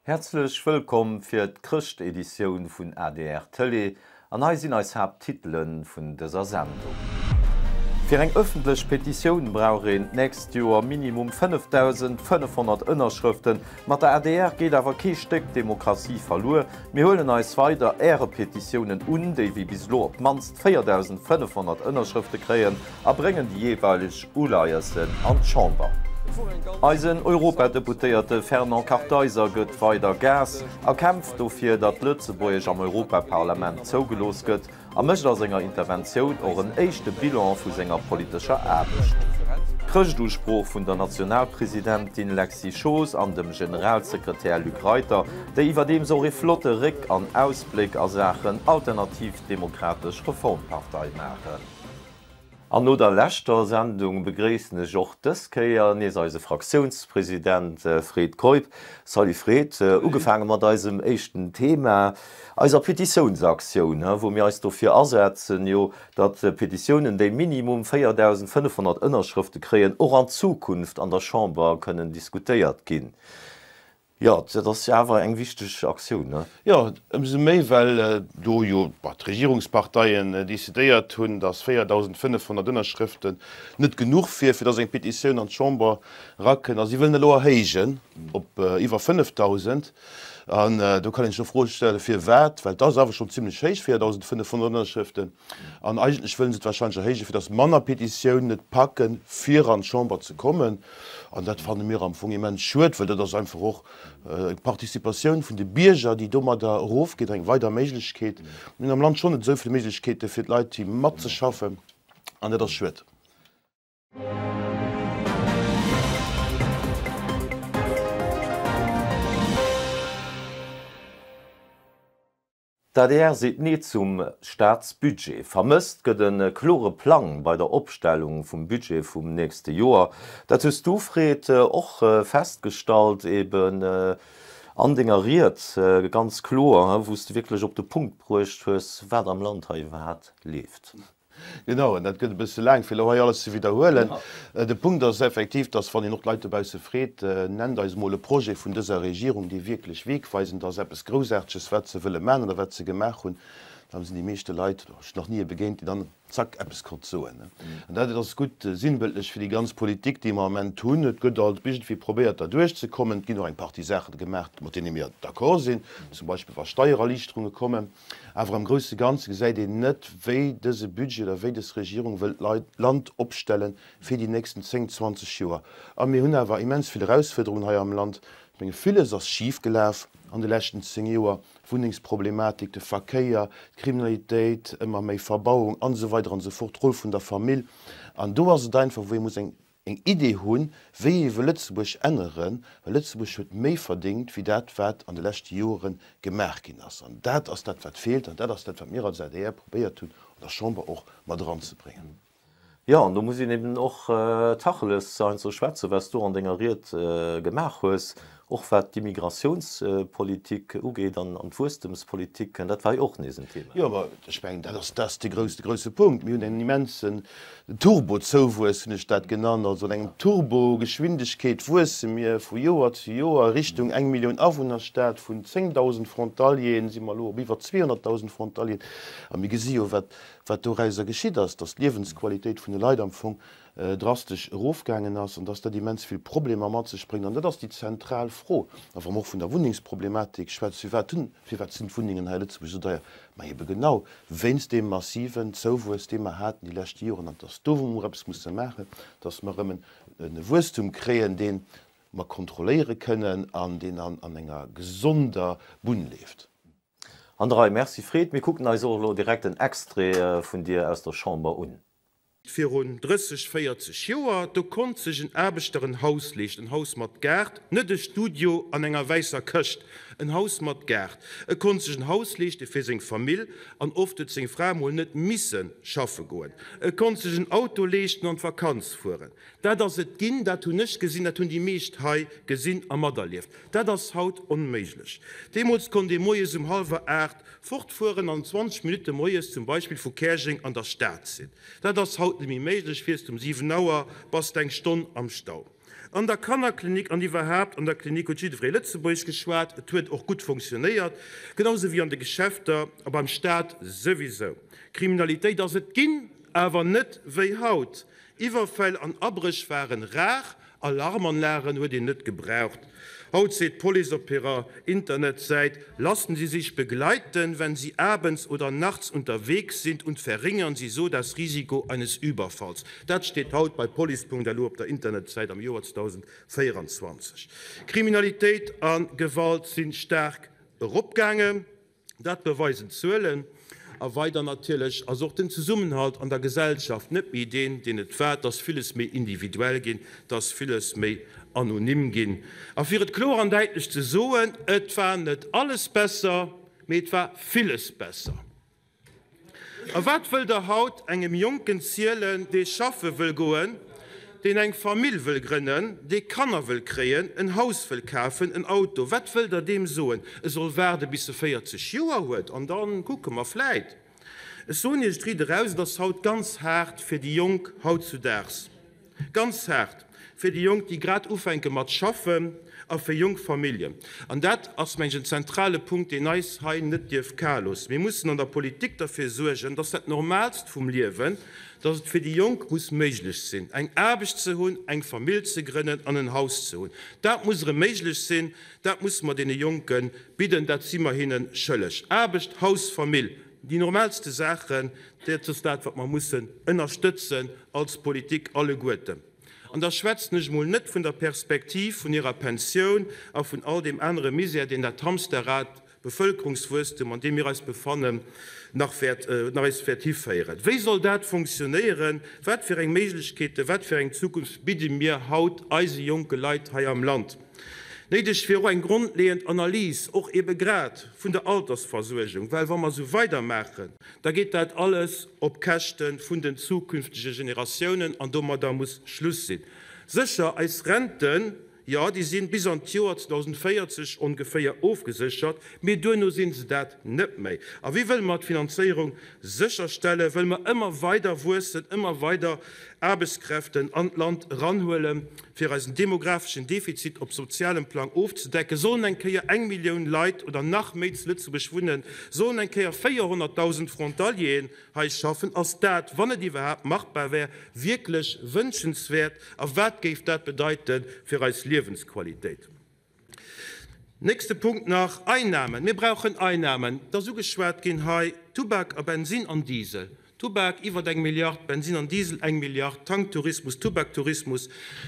Häerzlech wëllkomm fir d'Chrëschteditioun vun adr Tëlee an hei sinn eis Haapttitele vun dëser Sendung. Fir eng ëffentlech Petitioun brauch een d'nächst Joer minimum 5.500 Ënnerschrëften. Mat der adr geet awer kee Stéck Demokratie verluer. Mir huelen eis weider Äre Petitiounen un, déi wéi bis elo op d'mannst 4.500 Ënnerschrëfte kréien a bréngen déi jeeweileg Uleiessen an d'Chamber. Eisen Europadeputéierte Fernand Kartheiser gëtt weider Gas a kämpft dofir, datt Lëtzebuergesch am Europaparlament zougelooss gëtt a mécht a senger Interventioun och en éischte Bilan vu senger politescher Aarbecht. D'Chrëschtusprooch vun der Nationalpresidentin Lexy Schoos an dem Generalsekretär Luc Reiter, déi iwwerdeems och ee flotte Réck an Ausbléck a Saachen Alternativ Demokratesch Reformpartei maachen. An no der leschter Sendung begréissen ech och dës Kéier nees eise Fraktiounspresident Fred Keup. Salut Fred, ugefaange mat eisem éischten Thema, eiser Petitiounsaktioun, wou mir eis dofir asetzen, jo, datt Petitiounen, déi minimum 4.500 Ënnerschrëfte kréien, och an Zukunft an der Chamber kënnen diskutéiert ginn. Jo, dat ass jo awer eng wichteg Aktioun, ne? Jo, ëmsou méi, well do jo d'Regierungsparteien decidéiert hunn, datt 4.500 Ënnerschrëften net genuch wier, fir datt eng Petitioun an d'Chamber erakënnt. A si wëllen elo erhéijen op iwwer 5.000. An do kann een sech elo d'Fro stellen, firwat, well dat ass awer schonn zimlech héich, 4.500 Ënnerschrëften. An eigentlech wëllen se et wahrscheinlech erhéijen, fir datt manner Petitiounen et packen, fir an d'Chamber ze kommen. An dat fanne mir am Fong immens schued, well dat ass einfach och eng Participatioun vun de Bierger, déi domadder erofgeet, eng weider Méiglechkeet. Mir hunn am Land schonn net esou vill Méiglechkeete fir d'Leit, déi matzeschaffen, an dat ass schued. D'adr seet Nee zum Staatsbudget. Vermësst gëtt e klore Plang bei der Opstellung vum Budget vum nächste Joer. Dat hues du, Fred, och festgestallt, eben an denger Ried ganz kloer, wou s de wierklech op de Punkt bruecht hues, wat am Land hei iwwerhaapt leeft. Genau, an dat gëtt e bësse laang, fir elo hei alles ze widderhuelen. De Punkt ass effektiv, dass, wann een och d'Leit dobausse freet, Nennt eis emol e Projet vun dëser Regierung, dee wierklech wegweisend ass, eppes Groussaarteges, wat se wëlle maachen oder wat se gemaach hunn, da sinn déi meeschte Leit, oder ech hunn nach ni ee begéint, deen dann zack eppes konnt soen. An dat ass gutt sinnbëldlech fir déi ganz Politik, déi mer am Ament hunn. Et gëtt alt iergendwéi probéiert, derduerch ze kommen. Et ginn och eng Partie Saache gemaach, mat deene mir d'accord sinn, zum Beispill wa Steiererliichterunge kommen. Awer am grousse Ganze gesäit een net, wéi dëse Budget oder wéi dës Regierung wëllt d'Land opstelle fir déi nächsten 10, 20 Joer. A mir hunn awer immens vill Erausfuerderungen hei am Land. Ech menge villes ass schif gelaf an de leschten 10 Joer, d'Wunnengsproblematik, de Verkéier, d'Kriminalitéit, ëmmer méi Verbauung an esou weider an esou fort, d'Roll vun der Famill. An do ass et einfach, wou ee muss eng eng Idee hunn, wéi ee wëll Lëtzebuerg änneren, well Lëtzebuerg huet méi verdéngt wéi dat, wat an de leschte Jore gemaach ginn ass. An dat ass dat, wat feelt, an dat ass dat, wat mir als adr probéiert hunn, an der Chamber och mat eranzebréngen. Jo, an do muss een eben och Tacheles heiansdo schwätzen, wat s du an denger Ried gemaach hues, och wat d'Immigratiounspolitik ugeet an d'Wuesstemspolitik. Dat war jo och nees en Thema. Jo, ma ech mengen, dat ass, dat ass de grouss, de grousse Punkt. Mir hunn en immensen Turbozouwuess, hunn ech dat genannt. Also an engem Turbogeschwindegkeet wuesse mir vu Joer zu Joer Richtung eng Millioun Awunnerstad. Vun 10.000 Frontalieren si mer elo op iwwer 200.000 Frontalieren. A mir gesi jo, wat, wat dorauser geschitt ass, dass d'Liewensqualitéit vun de Leit am Fong drastesch erofgaangen ass an dass dat immens vill Problemer mat sech bréngt. An dat ass déi zentral Fro. A wa mer och vun der Wunnengsproblematik schwätzen, firwat hunn, firwat sinn d'Wunnengen hei a Lëtzebuerg esou deier? Ma ebe genau wéinst deem massiven Zouwuess, dee mer haten déi leschte Joren. An et ass do, wou mer eppes musse maachen, dass mer erëm e Wuesstum kréien, dee mer kontrolléiere kënnen an deen an enger gesonder Bunn leeft. An der Rei. Merci Fred. Mir kucken eis och elo direkt en Extrait vun dir aus der Chamber un. Virun 30, 40 Joer, do konnt sech en Aarbechter en Haus leeschten, en Haus mat Gaart, net e Studio an enger wäisser Këscht, en Haus mat Gaart. E konnt sech en Haus leeschte fir seng Famill an oft huet seng Fra mol net misse schaffe goen. E konnt sech en Auto leeschten an d'Vakanz fueren. Dat ass et ginn, dat hunn ech gesinn, dat hunn déi meescht hei gesinn a materlieft. Dat ass haut onméiglech. Deemools konnt ee moies um hallwer 8 fortfueren an 20 Minutte moies zum Beispill vu Käerjeng an der Stad sinn. Dat ass haut net méi méiglech, fiers de um 7 Auer, bass de eng Stonn am Stau. An der Kannerklinik an iwwerhaapt an der Klinik huet jiddweree Lëtzebuergesch geschwat. Et huet och gutt funktionéiert, genau sou wéi an de Geschäfter a beim Staat souwisou. Kriminalitéit ass et ginn, awer net wéi haut. Iwwerfäll an Abréch waren rar, Alarmanlagen huet een net gebraucht. Haut seet d'Police op hirer Internetsäit, Lassen Sie sich begleiten, wenn Sie abends oder nachts unterwegs sind und verringern Sie so das Risiko eines Überfalls. Dat steet haut bei police.lu op der Internetsäit am Joer 2024. Kriminalitéit a Gewalt si staark eropgaangen. Dat beweisen d'Zuelen. A weider natierlech ass och den Zesummenhalt an der Gesellschaft net méi deen, deen et war. Et ass villes méi individuell ginn, et ass villes méi anonym ginn. A fir et kloer an däitlech ze soen, Et war net alles besser, mee et war villes besser. A wat wëllt Der haut engem Jonken zielen, dee schaffe wëll goen, deen eng Famill wëll grënnen, dee Kanner wëll kréien, en Haus wëll kafen, en Auto? Wat wëllt Der deem soen? E soll waarde bis e 40 Joer huet an da kucke mer vläit. Ech soen Iech et riit eraus, et ass haut ganz haart fir déi Jonk hautzudaags. Ganz haart fir déi Jonk, déi grad ufänke mat schaffen a fir jonk Familljen. An dat ass, meng ech, en zentrale Punkt, deen eis hei net dierf kal loossen. Mir mussen an der Politik derfir suergen, dass dat Normaalst vum Liewen, dass et fir déi Jonk muss méiglech sinn, eng Aarbecht ze hunn, eng Famill ze grënnen an en Haus ze hunn. Dat muss erëm méiglech sinn. Dat musse mer deene Jonke bidden. Dat si mer hinne schëlleg. Aarbecht, Haus, Famill. Déi normaalste Saachen, dat ass dat, wat mer mussen ënnerstëtzen als Politik alleguerten. An da schwätzen ech emol net vun der Perspektiv vun hirer Pensioun a vun all deem anere Misär, deen dat Hamsterrad Bevëlkerungswuesstum, an deem mir eis befannen, nach wäert, nach eis wäert hiféieren. Wéi soll dat funktionéieren? Wat fir eng Méiglechkeeten, wat fir eng Zukunft bidde mir haut eise jonke Leit hei am Land? Néideg wier och eng grondleeënd Analys, och ebe grad vun der Altersversuergung, well wa mer esou weidermaachen, da geet dat alles op Käschte vun den zukünftege Generatiounen an domadder muss Schluss sinn. Sécher, eis Renten, jo, déi si bis an d'Joer 2040 ongeféier ofgeséchert, mee duerno si se dat net méi. A wéi wëlle mer d'Finanzéierung sécherstellen? Wëlle mer ëmmer weider wuessen, ëmmer weider Aarbechtskräften an d'Land eranhuelen? Fir eisen demographeschen Defizit op sozialem Plang ofzedecken, sollen eng Kéier eng Millioun Leit oder nach méi zu Lëtzebuerg wunnen, sollen eng Kéier 400.000 Frontalieren hei schaffen. Ass dat, wann et iwwerhaapt machbar wär, wierklech wënschenswäert a wat géif dat bedeite fir eis Liewensqualitéit? Nächste Punkt nach, Einnahmen. Mir brauchen Einnahmen. Et ass ugeschwat ginn hei, Tubak a Bensin an Diesel. Tubak iwwer eng Milliard, Bensin an Diesel eng Milliard, Tanktourismus, Tubaktourismus.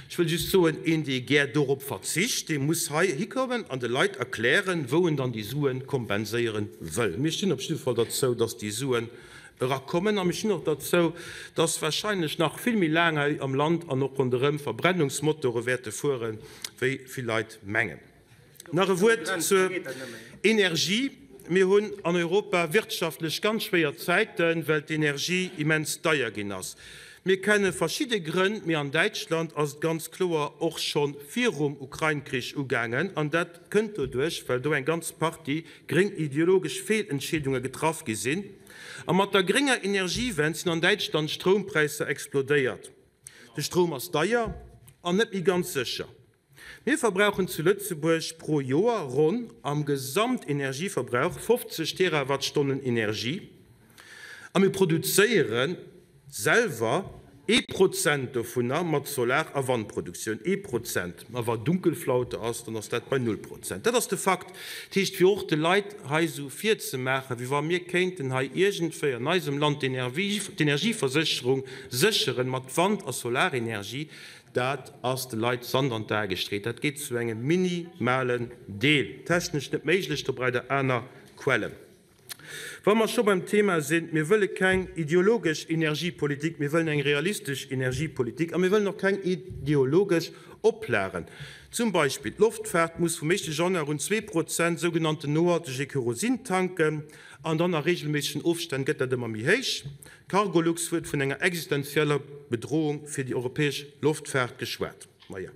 Ech wëll just soen, een, dee gär dorop verzicht, dee muss hei hikommen an de Leit erklären, wou en dann déi Sue kompenséiere wëll. Mir stinn op jidde Fall derzou, dass déi Suen erakommen a mir stinn och derzou, dass wahrscheinlech nach vill méi laang hei am Land an och ronderëm Verbrennungsmotore wäerte fueren, wéi vill Leit mengen. Nach e Wuert zur Energie. Mir hunn an Europa wirtschaftlech ganz schwéier Zäiten, well d'Energie immens deier ginn ass. Mir kenne verschidde Grënn, mee an Däitschland ass et ganz kloer och scho virum Ukrain-Krich ugaangen. An dat kënnt doduerch, well do eng ganz Partie gréng ideologesch Feelentscheedunge getraff gi sinn. A mat der grénger Energiewend sinn an Däitschland d'Stroumpräisser explodéiert. De Stroum ass deier an net méi ganz sécher. Mir verbrauchen zu Lëtzebuerg pro Joer ronn am Gesamtenergieverbrauch 50 Terawattstonnen Energie a mir produzéiere selwer ee Prozent dovunner mat Solar a Wandproduktioun. Ee Prozent. A wa Dunkelflaute ass, dann ass dat bei null Prozent. Dat ass de Fakt. Dat heescht, fir och de Leit hei esou virzemaachen, wéi wa mir kéinten hei iergendwéi an eisem Land d'Energieversécherung sécheren mat Wand a Solarenergie, dat ass de Leit Sand an d'Ae gestreet. Dat geet zu engem minimalen Deel. Technesch net méiglech, do braucht Der aner Quellen. Wa mer scho beim Thema sinn, Mir wëlle keng ideologesch Energiepolitik, mir wëllen eng realistesch Energiepolitik a mir wëllen och keng ideologesch Oplagen. Zum Beispill, d'Loftfaart muss vum éischte Januar un 2 Prozent sougenannten nohaltege Kerosin tanken an dann a reegelméissegen Ofstänn gëtt dat ëmmer méi héich. D'Cargolux huet vun enger existenzieller Bedrohung fir déi europäesch Loftfaart geschwat. Maja.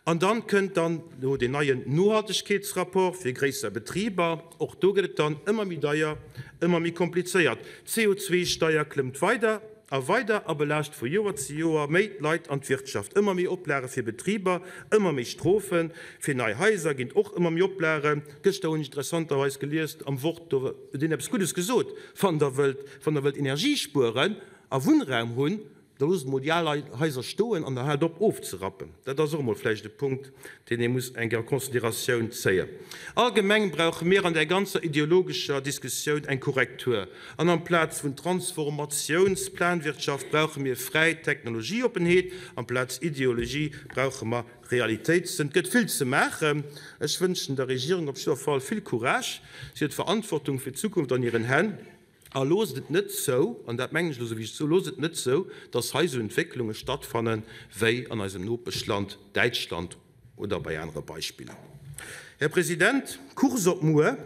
An dann kënnt dann elo deen neien Nohaltegkeetsrapport fir gréisser Betriber. Och do gëtt et dann ëmmer méi deier, ëmmer méi komplizéiert. D'CO2-Steier klëmmt weider. a weider a belaascht vu Joer zu Joer méi d'Leit an d'Wirtschaft. Ëmmer méi Oplage fir Betriber, ëmmer méi Strofen. Fir nei Haiser ginn et och ëmmer méi Oplagen. Gëschter hunn ech interessanterweis gelies am Wort, do huet een eppes Guddes gesot, Wann Der wëllt, wann Der wëllt Energie spueren a Wunnraum hunn, Da loosst emol déi al Haiser stoen an da haalt op ofzerappen. Dat ass och emol vläicht e Punkt, deen ee muss eng Kéier a Consideratioun zéien. Allgemeng brauche mir an där ganzer ideologescher Diskussioun eng Korrektur. An amplaz vun Transformatiounsplanwirtschaft brauche mir fräi Technologieoppenheet, amplaz Ideologie brauche mer Realitéitssënn. Et gëtt vill ze maachen. Ech wënschen der Regierung op jidder Fall vill Courage. Si huet d'Verantwortung fir d'Zukunft an hiren Hänn. A loosst et net zou, an dat mengen ech elo esou wéi ech et soen, loosst et net zou, dass hei esou Entwécklunge stattfanne wéi an eisem Nopeschland Däitschland oder bei anere Beispiller. Här President, Kurs op muer,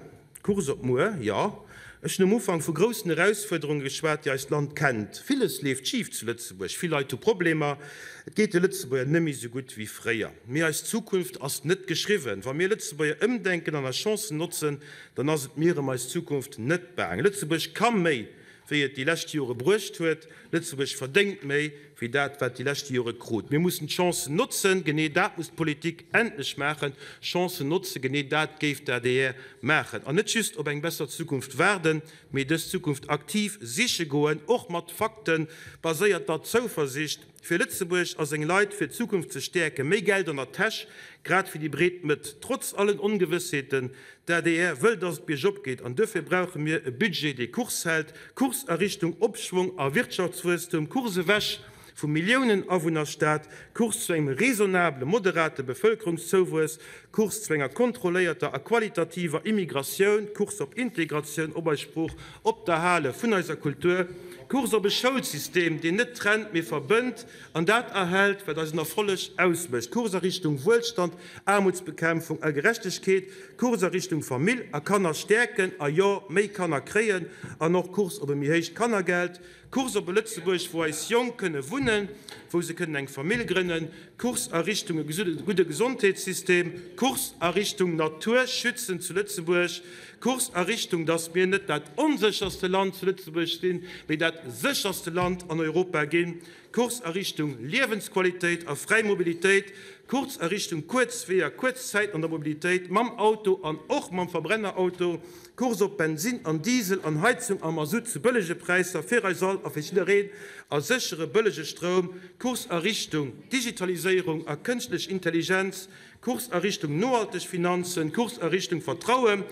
Kurs op muer, jo, ech hunn um Ufank vu groussen Erausfuerderunge geschwat, déi eist Land kennt. Villes leeft schif zu Lëtzebuerg, vill Leit hu Problemer, et geet de Lëtzebuerger net méi esou gutt wéi fréier. Mee eis Zukunft ass net geschriwwen. Wa mir Lëtzebuerger ëmdenken an eis Chancen notzen, dann ass et mir ëm eis Zukunft net baang. Lëtzebuerg ka méi, wéi et déi lescht Jore bruecht huet. Lëtzebuerg verdéngt méi, wéi dat, wat déi lescht Jore krut. Mir mussen d'Chancen notzen. Genee dat muss d'Politik endlech maachen, Chancen notzen. Genee dat géif d'ADR maachen. An net just op eng besser Zukunft waarden, mee dës Zukunft aktiv siche goen, och mat Fakte baséierter Zouversicht, fir Lëtzebuerg a seng Leit fir d'Zukunft ze stäerken. Méi Geld an der Täsch, grad fir déi breet Mëtt. Trotz allen Ongewëssheeten, D'ADR wëll, datt et biergop geet an duerfir brauche mir e Budget, dee Kurs hält, Kurs a Richtung Opschwong a Wirtschaftswuesstum, Kurs ewech vum Milliounen-Awunnerstaat, Kurs zu engem raisonnable, moderate Bevëlkerungszouwuess, Kurs zu enger kontrolléierter a qualitativer Immigratioun, Kurs op Integratioun, op eis Sprooch, op d'Erhale vun eiser Kultur, Kurs op e Schoulsystem, deen net trennt, mee verbënnt an dat erhält, wat eisen Erfolleg ausmécht, Kurs a Richtung Wuelstand, Aarmutsbekämpfung a Gerechtegkeet, Kurs a Richtung Famill a Kanner stäerken a jo, méi Kanner kréien an och Kurs op e méi héicht Kannergeld, Kurs op e Lëtzebuerg, wou eis Jonk kënne wunnen, wou se kënnen eng Famill grënnen, Kurs a Richtung e gudde Gesondheetssystem, Kurs a Richtung Natur schützen zu Lëtzebuerg, Kurs a Richtung, dass mir net dat onsécherste Land zu Lëtzebuerg sinn, mee dat sécherste Land an Europa ginn, Kurs a Richtung Liewensqualitéit a fräi Mobilitéit, Kurs a Richtung kuerz Weeër, kuerz Zäiten an der Mobilitéit mam Auto an och mam Verbrennerauto, Kurs op Bensinn an Diesel an Heizung a Masutt zu bëllege Präisser fir eis all a fir jiddereen a séchere bëllege Stroum, Kurs a Richtung Digitaliséierung a kënschtlech Intelligenz, Kurs a Richtung nohalteg Finanzen, Kurs a Richtung Vertrauen,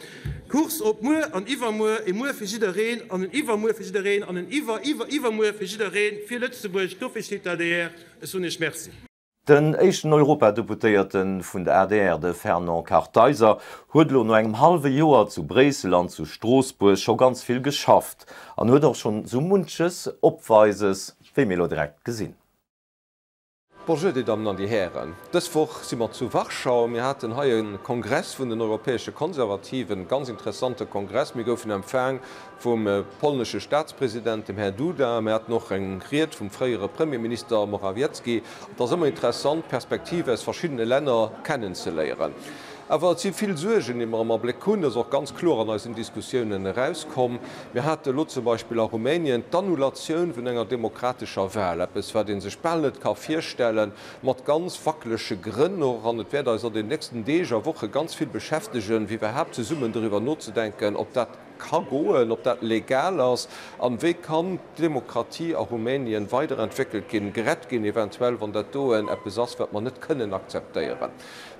Kurs op muer an iwwermuer, e Muer fir jiddereen an en Iwwermuer fir jiddereen an en Iwwer-Iwwer-Iwwermuer fir jiddereen, fir Lëtzebuerg. Dofir steet d'ADR. Ech soen Iech Merci. Den éischten Europadeputéierte vun der adr, de Fernand Kartheiser, huet elo no engem hallwe Joer zu Bréissel an zu Stroossbuerg scho ganz vill geschafft an huet och schonn sou munches Opweises, wéi mir elo direkt gesinn. Bonjour Dir Dammen an Dir Hären. Dës Woch si mer zu Warschau. Mir haten hei e Kongress vun den europäesche Konservativen, e ganz interessante Kongress. Mir goufen empfaang vum polnesche Statspresident, dem Här Duda. Mir haten och eng Ried vum fréiere Premierminister Morawiecki. Et ass ëmmer interessant, d'Perspektiv aus verschiddene Länner kennenzeléieren. Awer et si vill Suergen, déi mer am Abléck hunn. Dat ass och ganz kloer an eisen Diskussiounen erauskomm. Mir hate elo zum Beispill a Rumänien d'Annulatioun vun enger demokratescher Wahl, eppes, wat ee sech bal net ka virstellen, mat ganz wackelege Grënn och. An et wäert eis an den nächsten Deeg a Woche ganz vill beschäftegen, fir iwwerhaapt zesummen doriwwer nozedenken, ob dat ka goen, ob dat legal ass an wéi kann d'Demokratie a Rumänien weiderentwéckelt ginn, gerett ginn eventuell, wann dat doen eppes ass, wat mer net kënnen akzeptéieren.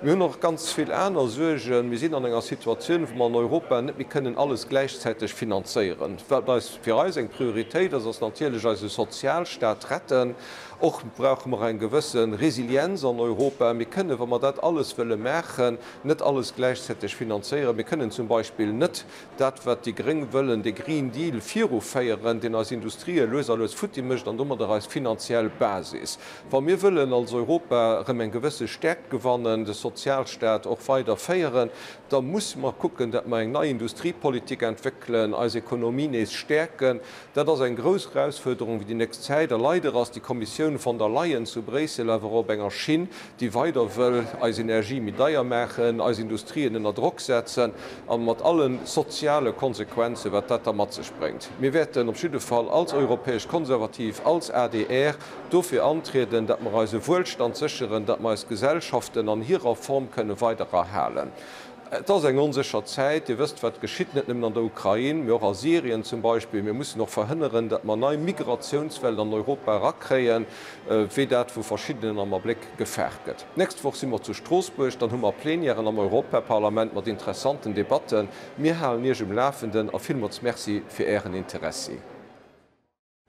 Mir hunn och ganz vill aner Suergen. Mir sinn an enger Situatioun, wou mer an Europa net méi kënnen alles gläichzäiteg finanzéieren. Wat eis, fir eis eng Prioritéit ass, ass natierlech eise Sozialstaat retten. Och brauche mer eng gewësse Resilienz an Europa. Mir kënnen, wa mer dat alles wëlle maachen, net alles gläichzäiteg finanzéieren. Mir kënnen zum Beispill net dat, wat déi Gréng wëllen, de Green Deal viruféieren, deen eis Industrië lues a lues futti mécht an domadder eis finanziell Basis. Wa mir wëllen als Europa erëm eng gewësse Stäerkt gewannen, de Sozialstaat och weider féieren, da musse mer kucken, dat mer eng nei Industriepolitik entwéckelen, eis Ekonomie nees stäerken. Dat ass eng grouss Erausfuerderung fir déi nächst Zäit. A leider ass déi Kommissioun. Kommissioun von der Leyen zu Bréissel awer op enger Schinn, déi weider wëll eis Energie méi deier maachen, eis Industrien ënner Drock setzen a mat alle soziale Konsequenzen, wat dat da mat sech bréngt. Mir wäerten op jidde Fall als Europäesch Konservativ, als adr dofir antrieden, datt mer eise Wuelstand sécheren, datt mer eis Gesellschaften an hirer Form kënne weider erhalen. Et ass eng onsécher Zäit. Dir wësst, wat geschitt, net nëmmen an der Ukrain, mee och a Syrien zum Beispill. Mir mussen och verhënneren, datt mer nei Migratiounswellen an Europa erakréien, wéi dat vu verschiddenen am Abléck gefaart gëtt. D'nächst Woch si mer zu Stroossbuerg, dann hu mer Plenièren am Europaparlament mat interessanten Debatten. Mir halen Iech um Lafenden a villmools Merci fir Ären Interessi.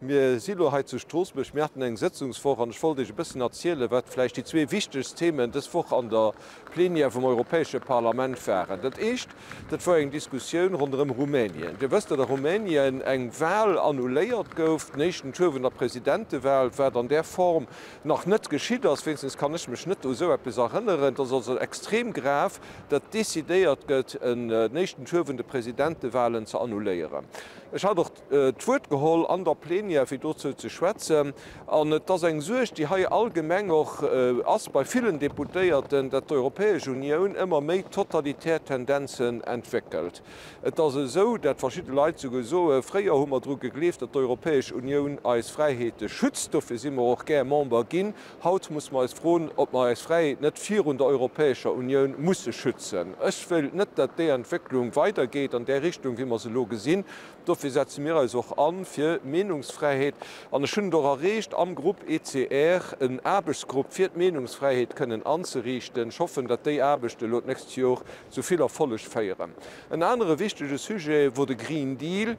Mir si lo hei zu Stroossbuerg. Mir haten eng Sëtzungswoch an ech wollt Iech e bëssen erzielen, wat vläicht déi zwee wichtegst Themen dës Woch an der Plenière vum Europäesche Parlament waren. Dat éischt, dat wor eng Diskussioun ronderëm Rumänien. Dir wësst, datt a Rumänien eng Wal annuléiert gouf, den éischten Tour vun der Presidentewal, wat an där Form nach net geschitt ass, wéinstens kann ech mech net u esou eppes erënneren. Et ass also extrem grav, datt decidéiert gëtt, en éischten Tour vun de Presidentewalen ze annuléieren. Ech hat och d'Wuert geholl an der Plenière, fir dozou ze schwätzen. An et ass eng Suerg, déi hei allgemeng och ass bei villen Deputéierten, datt d'Europäesch Unioun ëmmer méi totalitär Tendenzen entwéckelt. Et ass esou, datt verschidde Leit souguer soen, fréier hu mer dru gegleeft, datt d'Europäesch Unioun eis Fräiheete schützt, dofir si mer och gär Member ginn. Haut muss mer eis froen, ob mer eis Fräiheet net virun der Europäescher Unioun musse schützen. Ech wéilt net, datt déi Entwécklung weidergeet an där Richtung, wéi mer se elo gesinn. Dofir setze mir eis och a fir Meenungsfräiheet. An ech hunn et och erreecht, am Grupp ECR en Aarbechtsgrupp fir d'Meenungsfräiheet kënnen anzeriichten. Ech hoffen, datt déi Aarbecht elo d'nächst Jor zu vill Erfolleg féieren. En anere wichtege Sujet wor de Green Deal.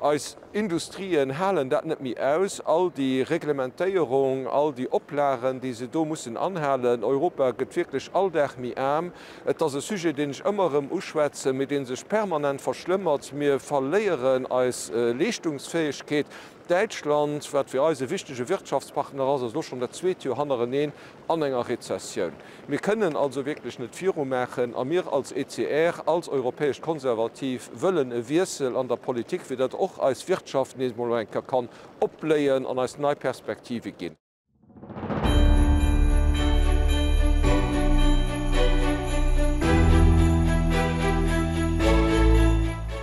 Eis Industrien halen dat net méi aus, all déi Reglementéierung, all déi Oplagen, déi se do mussen anhalen. Europa gëtt wierklech all Dag méi aarm. Et ass e Sujet, deen ech ëmmer erëm uschwätzen, mee dee sech permanent verschlëmmert. Mir verléieren eis Leeschtungsfäegkeet. Däitschland, wat fir eis e wichtege Wirtschaftspartner ass, ass elo schonn dat zweet Joer hannereneen an enger Rezessioun. Mir kënnen also wierklech net virumaachen a mir als ECR, als Europäesch Konservativ wëllen e Wiessel an der Politik, fir datt och eis Wirtschaft nees emol eng Kéier kann opbléien an eis nei Perspektive ginn.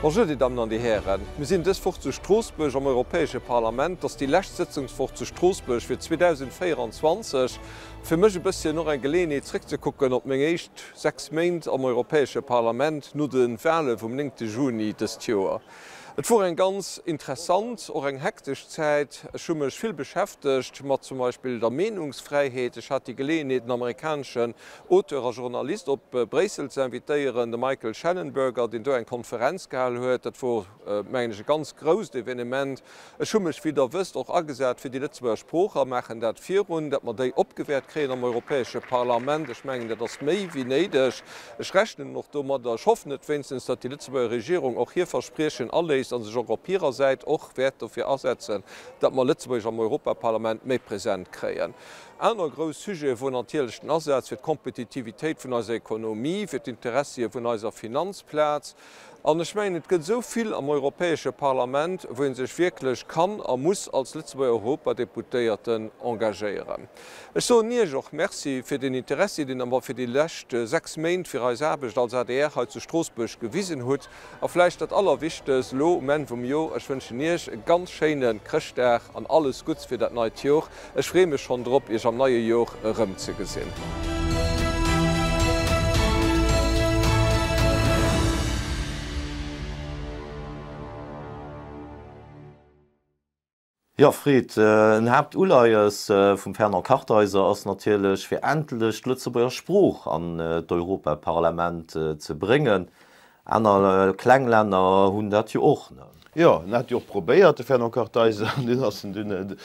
Bonjour, Dir Dammen an Dir Hären. Mir sinn dës Woch zu Stroossbuerg am Europäesche Parlament. Et ass déi lescht Sëtzungswoch zu Stroossbuerg fir 2024. Fir mech e bësschen och eng Geleeënheet zréckzekucken op meng éischt 6 Méint am Europäesche Parlament no de Wale vum 9 Juni dëst Joer. Et wor eng ganz interessant, och eng hektesch Zäit. Ech hu mech vill beschäftegt mat zum Beispill der Meenungsfräiheet. Ech hat déi Geleeënheet en amerikaneschen Auteur a Journalist op Bréissel ze invitéieren, de Michael Shellenberger, deen do eng Konferenz gehal huet. Dat wor, mengen ech, e ganz grousst Evenement. Ech hu mech, wéi Der wësst, och agesat fir déi Lëtzebuerger Sprooch a maachen dat virun, datt mer déi opgewäert kréien am Europäesche Parlament. Ech mengen, dat ass méi wéi néideg. Ech rechnen och domadder, ech hoffen et wéinstens, datt déi Lëtzebuerger Regierung och hir Verspriechen aléist a sech och op hirer Säit och wäert dofir asetzen, datt mer Lëtzebuergesch am Europaparlament méi present kréien. Aner grouss Sujete wor natierlech den Asaz fir d'Kompetitivitéit vun eiser Ekonomie, fir d'Interessie vun eiser Finanzplaz. An ech mengen, et gëtt esou vill am Europäesche Parlament, wou ee sech wierklech kann a muss als Lëtzebuerger Europadeputéierten engagéieren. Ech soen Iech och Merci fir den Interessi, deen Der mer fir déi lescht 6 Méint fir eis Aarbecht als adr hei zu Stroossbuerg gewisen hutt. A vläicht dat Allerwichtegst elo um Enn vum Jor, Ech wënschen Iech e ganz schéine Chrëschtdag an alles Gutts fir dat neit Jor. Ech freeë mech schonn drop, Iech am neie Jor erëmzegesinn. Jo, Fred, en Haaptuleies vum Fernand Kartheiser ass natierlech, fir endlech d'Lëtzebuerger Sprooch an d'Europaparlament ze bréngen. Aner kleng Länner hunn dat jo och, ne? Jo, en hat jo och probéiert, de Fernand Kartheiser, an dunn ass en dunn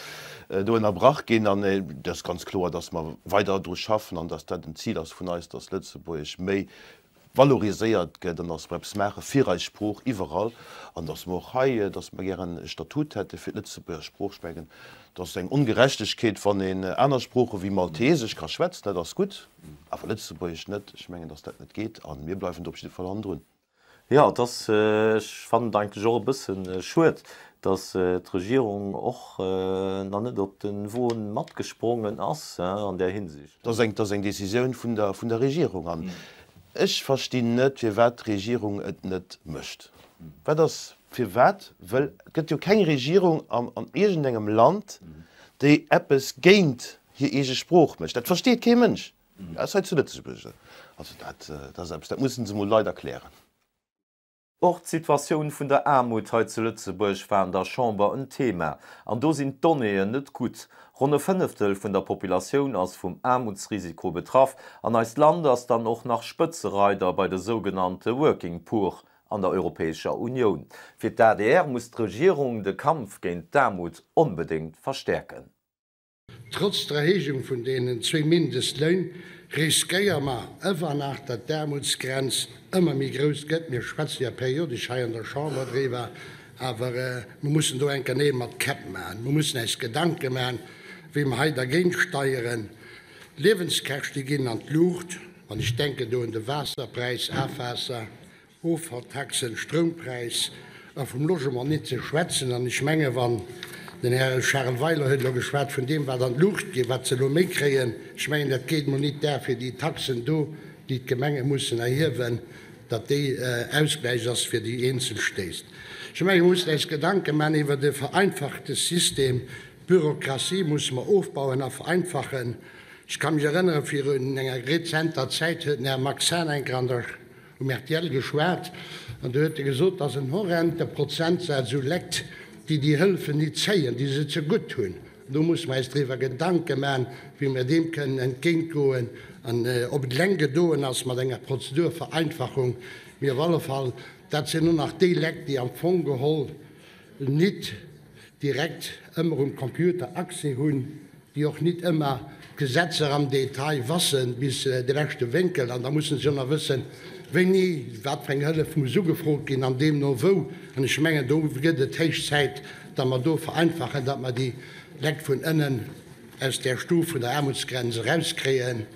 do ënnerbrach ginn. An et ass ganz kloer, datt mer weider dru schaffen an datt dat en Zil ass vun eis, datt Lëtzebuergesch méi valoriséiert gëtt an datt mer eppes maache fir eis Sprooch iwwerall an datt mer och hei, datt mer gären e Statut hätte fir d'Lëtzebuerger Sprooch. Ech mengen, et ass eng Ongerechtegkeet, wann een aner Sprooche wéi Malteesesch ka schwätzen, dat ass gutt. Awer Lëtzebuergesch net. Ech mengen, datt dat net geet a mir bleiwen do op jidde Fall hannendrun. Jo, et ass, ech fannen et eigentlech och e bësse schued. Datt d'Regierung och nach net op de Won matgesprongen ass an där Hinsicht. Dat ass eng Décisioun vun der Regierung. An ech verstinn net, firwat d'Regierung et net mécht. Wat ass, firwat? Well et gëtt jo keng Regierung an iergendengem Land, déi eppes géint hir eege Sprooch mécht. Dat versteet kee Mënsch, ausser hei zu Lëtzebuerg. Also dat ass eppes, dat musse se emol Leit erklären. Och d'Situatioun vun der Aarmut hei zu Lëtzebuerg war an der Chamber en Thema. An do sinn d'Donnéeën net gutt. Ronn e Fënneftel vun der Populatioun ass vum Aarmutsrisiko betraff an eist Land ass dann och nach Spëtzereider bei de sougenannte Working Poor an der Europäescher Unioun. Fir d'ADR muss d'Regierung de Kampf géint d'Aarmut onbedéngt verstäerken. Trotz der Erhéijung vun deenen zwéi Mindestléin riskéiere mer ëwer nach, datt d'Aarmutsgrenz ëmmer méi grouss gëtt. Mir schwätze jo periodesch hei an der Chamber driwwer, awer mer mussen do enker Neel mat Käpp maachen. Mer mussen äis Gedanke maachen, wéi mer hei dergéint steieren. D'Liewenskäschte ginn an d'Luucht, an ech denken do un de Waasserpräis, Afwaasser, Offalltaxen, Stroumpräis a vum Logement nit ze schwätzen. An ech menge wann, den Här Charel Weiler huet elo geschwat vun deem wat an d'Luucht geet, wat se elo méi kréien, ech mengen dat geet emol nit duer fir déi Taxen do, déi d'Gemenge mussen erhiewen, datt déi Ausgläich ass fir déi eenzel Stéit. Ech menge mir mussen äis Gedanke man iwwert e vereinfachte System. D'Bürokratie musse mer ofbauen a vereinfachen. Ech ka mech erënneren, virun enger rezenter Zäit huet den Här Max Hahn eng Kéier an der um rtl geschwat an do huet e gesot, dass en horrende Prozentsaz u Lekt, déi déi Hëllefen nit zéien, déi se ze gutt hunn. An do musse mer eis driwwer Gedanke maachen, wéi mer deem kënnen entgéintgoen an ob et eleng gedoen ass mat enger Prozedurvereinfachung. Mee op alle Fall, dat sinn och nach déi Lekt, déi am Fong geholl nit direkt ëmmer um Computer Accès hunn, déi och nit ëmmer d'Gesetzer am Detail wassen bis de leschte Wénkel, an da mussen se jo nach wëssen, wéini wat fir eng Hëllef muss ugefrot ginn an deemno wou. An ech mengen, do gëtt et héich Zäit, datt mer do vereinfachen, datt mer déi Lekt vun ënnen aus där Stuf vun der Aarmutsgrenz erauskréien.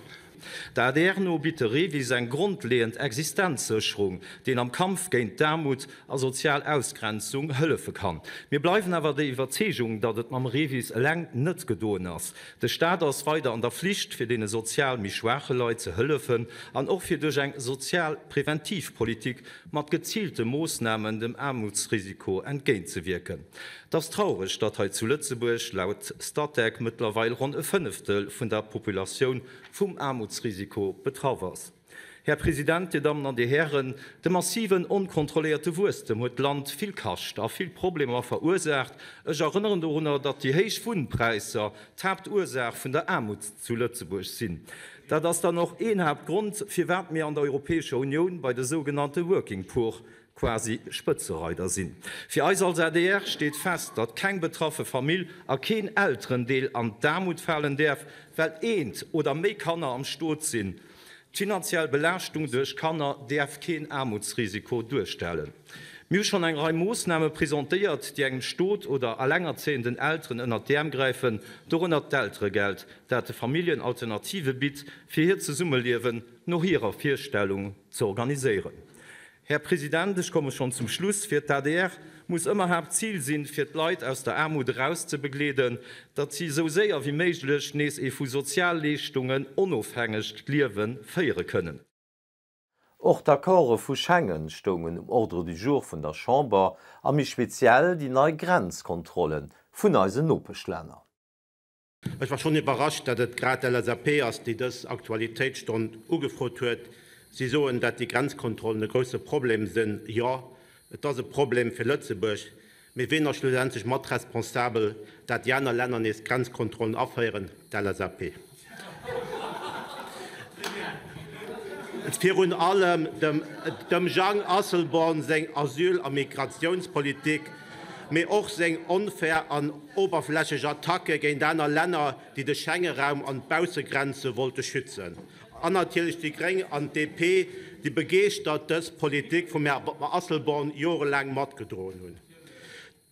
Der adr no bitt de REVIS eng grondleeënd Existenzsécherung, deen am Kampf géint d'Aarmut a sozial Ausgrenzung hëllefe kann. Mir bleiwen awer der Iwwerzeegung, datt et mam REVIS eleng net gedoen ass. De Staat ass weider an der Flicht, fir deene sozial méi schwaache Leit ze hëllefen an och fir duerch eng sozial Preventivpolitik mat geziilte Moossnamen dem Aarmutsrisiko entgéintzewierken. Et ass traureg, datt hei zu Lëtzebuerg laut Statec mëttlerweil ronn e Fënneftel vun der Populatioun vum Aarmutsrisiko betraff ass. Här President, Dir Dammen an Dir Hären, de massiven onkontrolléierte Wuesstem huet d'Land vill kascht a vill Problemer verursaacht. Ech erënneren dorunner, datt déi héich Wunnpräisser d'Haaptursaach vun der Aarmut zu Lëtzebuerg sinn. Dat ass dann och een Haaptgrond, firwat mir an der Europäescher Unioun bei de sougenannte Working Poor quasi Spëtzereider sinn. Fir eis als adr steet fest, datt keng betraffe Famill a keen Elterendeel an d'Aarmut falen däerf, well eent oder méi Kanner am Stot sinn. D'finanziell Belaaschtung duerch Kanner däerf keen Aarmutsrisiko duerstellen. Mir hu schonn eng Rei Moossname presentéiert, déi engem Stot oder allengerzéienden Elteren ënnert d'Äerm gräifen, dorënner d'Elteregeld, dat de Familljen Alternative bitt, fir hiert Zesummeliewen no hirer Virstellung ze organiséieren. Här President, ech komme schonn zum Schluss. Fir d'ADR muss ëmmer Haaptzil sinn, fir d'Leit aus der Aarmut erauszebegleeden, datt si esou séier wéi méiglech nees ee vu Sozialleeschtungen onofhängegt Liewe féiere kënnen. Och d'Accorde vu Schengen stoungen um Ordre du jour vun der Chamber, a méi speziell déi nei Grenzkontrolle vun eisen Nopeschlänner. Ech war schonn iwwerrascht, dat et grad d'LSAP ass, déi dës Aktualitéitsstonn ugefrot huet. Si soen, dat déi Grenzkontrollen e grousse Problem sinn. Jo, et ass e Problem fir Lëtzebuerg. Mee ween ass schlussendlech mat responsabel, dat déi aner Länner nees Grenzkontrollen aféieren? D'LSAP. Virun allem dem Jang Asselborn seng Asyl a Migratiounspolitik, mee och seng onfair an oberflächeg Attacke géint aner Länner, déi de Schengeraum an d'Baussegrenze wollte schützen. An natierlech déi Gréng an d'DP, déi begeeschtert dës Politik vum Här Asselborn jorelaang matgedroen hunn.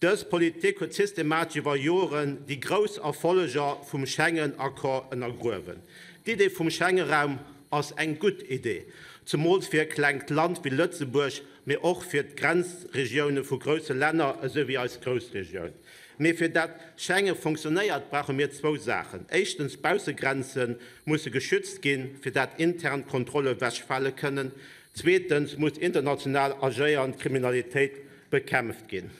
Dës Politik huet systematesch iwwer Joren déi grouss Erfolleger vum Schengen-Accord ënnergruewen. D'Idee vum Schengeraum. ass eng gutt Idee, zemools fir e klengt Land wéi Lëtzebuerg, mee och fir d'Grenzregioune vu grousse Länner, esou wéi eis Groussregioun. Mee fir dat Schengen funktionéiert, brauche mir zwou Saachen, Éischtens, d'Baussegrenze musse geschützt ginn, fir dat intern Kontrolle wechfale kënnen. Zweetens muss international agéiernd Kriminalitéit bekämpft ginn.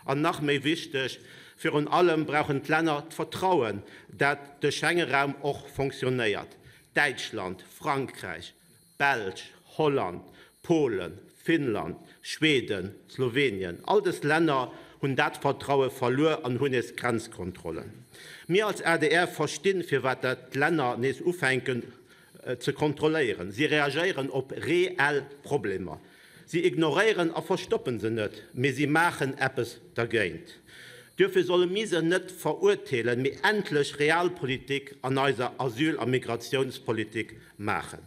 An nach méi wichteg, virun allem brauchen d'Länner d'Vertrauen, dat de Schengenraum och fonctionnéiert. Däitschland, Frankräich, Belsch, Holland, Polen, Finnland, Schweden, Slowenien, all dës Länner hunn dat Vertraue verluer an hunn nees Grenzkontrollen. Mir als adr verstinn, firwat dat d'Länner nees ufänken ze kontrolléieren. Si reagéieren op reell Problemer. Si ignoréieren a verstoppen se net, mee si maachen eppes dergéint. Duerfir solle mir se net verurteelen, mee endlech Realpolitik an eiser Asyl a Migratiounspolitik maachen.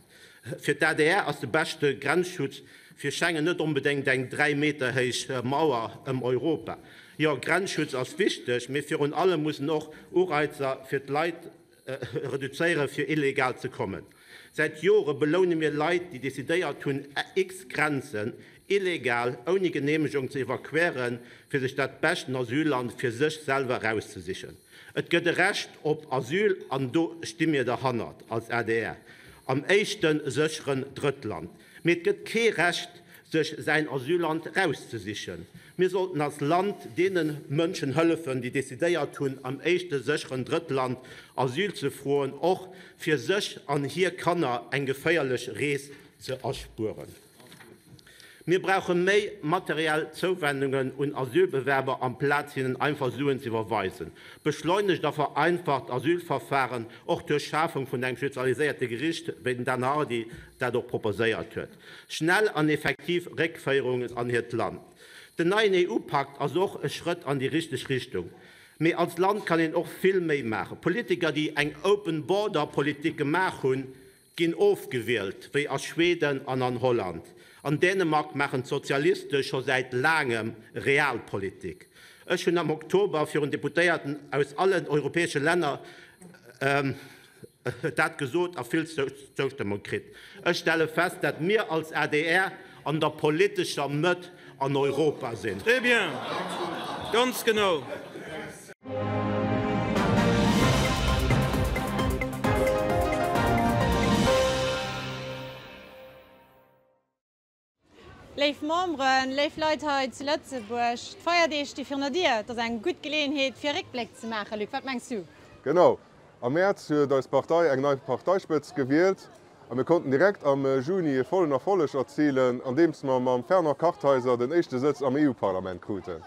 Fir d'ADR ass de beschte Grenzschutz fir Schengen net onbedéngt eng 3 Meter héich Mauer ëm Europa. Jo, Grenzschutz ass wichteg, mee virun allem mussen och Ureizer fir d'Leit reduzéieren, fir illegal ze kommen. Säit Jore beloune mir Leit, déi decidéiert hunn, x Grenzen illegal, ouni Geneemegung ze iwwerqueren, fir sech dat beschten Asylland fir sech selwer erauszesichen. Et gëtt e Recht op Asyl an do sti mir derhannert als adr, am éischte sécheren Drëttland. Mee et gëtt kee Recht, sech säin Asyland erauszesichen. Mir sollten als Land deene Mënschen hëllefen, déi decidéiert hunn, am éischte sécheren Drëttland Asyl ze froen, och fir sech an hir Kanner eng geféierlech Rees ze erspueren. Mir brauche méi materiell Zouwendungen un Asylbewerber, amplaz hinnen einfach Suen ze iwwerweisen. Beschleunegt a vereinfacht Asylverfahren, och duerch Schafung vun engem spezialiséierte Gericht, wéi den Dan Hardy dat och proposéiert huet. Schnell an effektiv Réckféierungen an hiert Land. Den neien EU-Pakt ass och e Schrëtt an déi richteg Richtung. Mee als Land kann een och vill méi maachen. Politiker, déi eng Open-Border-Politik gemaach hunn, ginn ofgewielt, wéi a Schweden an an Holland. An Dänemark maachen d'Sozialiste scho säit laangem Realpolitik. Ech hunn am Oktober virun Deputéierten aus allen europäesche Länner dat gesot a vill Zoustëmmung kritt. Ech stelle fest, dat mir als adr an der politescher Mëtt an Europa sinn. Très bien! Ganz genau! Léif Memberen, léif Leit hei zu Lëtzebuerg, d'Feierdeeg sti virun der Dier. Et ass eng gutt Geleeënheet fir e Réckbléck ze maachen. Luc, wat mengs du? Genau. Am Mäerz huet eis Partei eng nei Parteispëtzt gewielt a mir konnten direkt am Juni e vollen Erfolleg erzilen, andeems mer mam Fernand Kartheiser den éischte Sëtz am EU-Parlament kruten.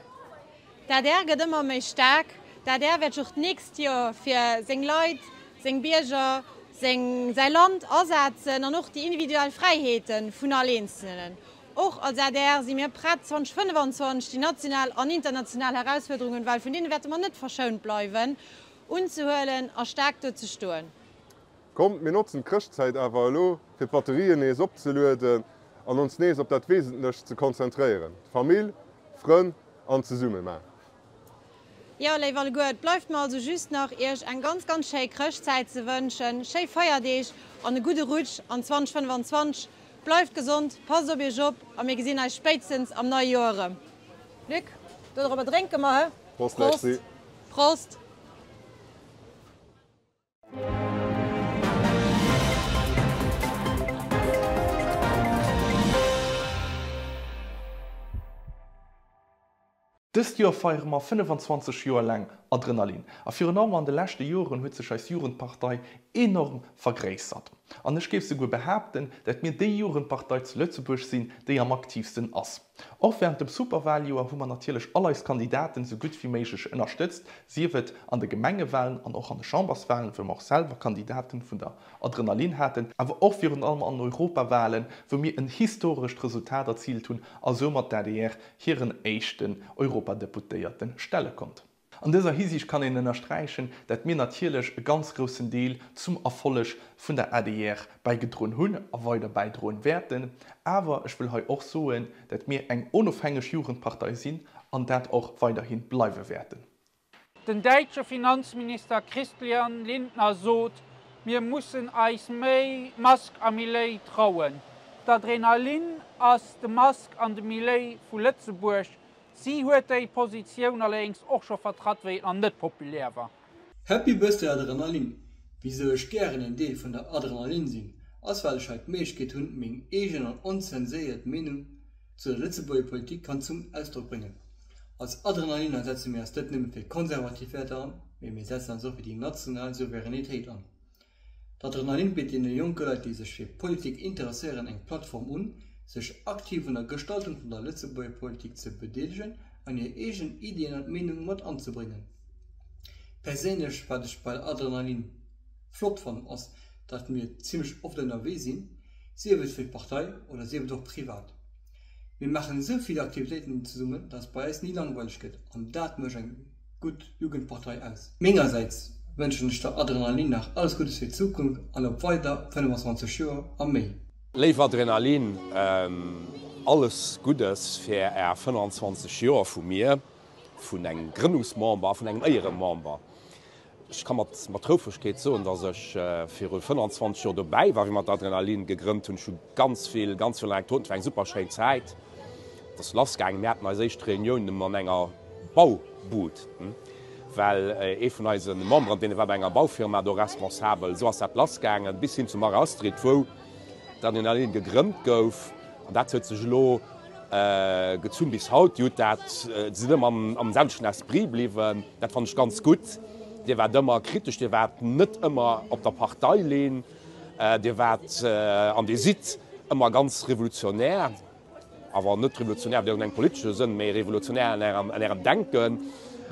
D'adr gëtt ëmmer méi staark. D'adr wäert sech och d'nächst Joer fir seng Leit, seng Bierger, seng, säi Land asetzen an och déi individuell Fräiheete vun all Eenzelnen. Och als adr si mir prett, 2025 déi national an international Herausfuerderungen, well vun deene wäerte mer net verschount bleiwen, unzehuelen a staark do ze stoen. Kommt, mir notzen d'Chrëschtzäit awer elo, fir d'Batterien nees opzelueden an ons nees op dat Wesentlecht ze konzentréieren, d'Famill, d'Frënn an d'Zesummema. Jo, léif alleguer, et bleift mer also just nach, Iech eng ganz, ganz schéi Chrëschtzäit ze wënschen, schéi Feierdeeg an e gudde Rutsch an 2025. Bleift gesond, passt op Iech op a mir gesinn eis spéitstens am neie Joer erëm. Luc, dodropper drénke mer, he? Prost, Lexi. Prost! Dëst Joer feiere mer 25 Joer laang Adrenalin. A virun allem an de leschte Joren huet sech eis Jugendpartei enorm vergréissert. An ech géif souguer behaapten, dat mir déi Jugendpartei zu Lëtzebuerg sinn, déi am aktiivsten ass. Och während dem Superwahljoer hu mer natierlech all eis Kandidaten sou gutt wéi méiglech ënnerstëtzt, sief et an de Gemengewahlen an och an de Chamberswahlen, wou mer och selwer Kandidaten vun der Adrenalin haten, awer och virun allem an den Europawahlen, wou mir en historescht Resultat erziilt hunn a soumat d'ADR hiren éischten Europadeputéierte stelle konnt. An dëser Hisiicht kann een ënnersträichen, dat mir natierlech e ganz groussen Deel zum Erfolleg vun der adr bäigedroen hunn a weider bäidroen wäerten. Awer ech wëll hei och soen, dat mir eng onofhängeg Jugendpartei sinn an dat och weiderhi bleiwe wäerten. Den däitsche Finanzminister Christian Lindner sot. Mir mussen eis méi Musk a Millet trauen. D'Adrenalin ass de Musk an de Millet vu Lëtzebuerg. Si huet déi Positioun alléngs och scho vertratt, wéi et nach net populär war. Happy Birthday Adrenalin! Wisou ech gären en Deel vun der Adrenalin sinn, ass well ech hei d'Méiglechkeet hunn meng eegen an onzenséiert Meenung zu der Lëtzebuerger Politik kann zum Ausdrock bréngen. Als Adrenaliner setze mir eis net nëmme fir konservativ Wäerter an, mee mir setzen eis och fir déi national Souveränitéit an. D'Adrenalin bitt deene jonke Leit, déi sech fir Politik interesséieren, eng Plattform un, sech aktiv un der Gestaltung vun der Lëtzebuerger Politik ze bedeelegen an hir eegen Iddien an Meenunge mat anzebréngen. Perséinlech, wat ech bei der Adrenalin flott fannen, ass, datt mir zimmlech oft ënnerwee sinn, sief et fir d'Partei oder sief et och privat. Mir maachen esou vill Aktivitéiten zesummen, datt et bei eis ni langweileg gëtt an dat mécht eng gutt Jugendpartei aus. Mengersäits wënschen ech der Adrenalin nach alles Guddes fir d'Zukunft an op weider 25 Joer a méi. Léif Adrenalin, alles Guddes fir är 25 Joer vu mir, vun engem Grënnungsmember a vun engem Éieremember. Ech ka mat mat Houfregkeet soen, datt ech viru 25 Joer dobäi war, wéi mer d'Adrenalin gegrënnt hunn. Ech hu ganz vill, ganz vill Anekdoten. Et war eng super schéin Zäit. Et ass lassgaangen, mir haten eis éischt Reunioun an enger Baubud, well ee vun eise Memberen, dee war bei enger Baufirma do responsabel. Esou ass dat lassgaangen, bis hin zum Mare Astrid, wou d'Adrenalin gegrënnt gouf. An dat huet sech elo gezunn bis haut. Dir hutt dat, sidd ëmmer am selwechten Esprit bliwwen. Dat fannen ech ganz gutt. Dir waart ëmmer kritesch, Dir waart net ëmmer op der Parteilinn, Dir waart an Dir sidd ëmmer ganz revolutionär, awer net revolutionär an engem politesche Sënn, mee revolutionär an Ärem Denken.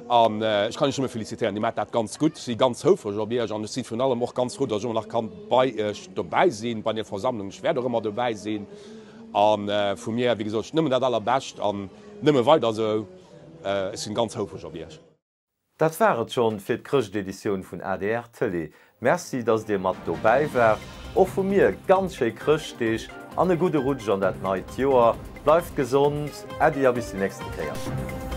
An ech kann Iech nëmme felicitéieren, Dir maacht dat ganz gutt. Ech si ganz houfreg op Iech an ech si virun allem och ganz frou, datt ech ëmmer nach kann bei Iech dobäi sinn, bei den Versammlungen. Ech wäert och ëmmer dobäi sinn. A vu mir, wéi gesot, nëmmen dat Allerbescht an nëmme weider esou. Ech sinn ganz houfreg op Iech. Dat war et schonn fir d'Chrëschteditioun vun adr Tëlee. Merci dass dir mat dobäi waart. Och vu mir ganz schéi Chrëschtdeeg an e gudde Rutsch an dat neit Joer. Bleift gesond, Äddi a bis déi nächste Kéier.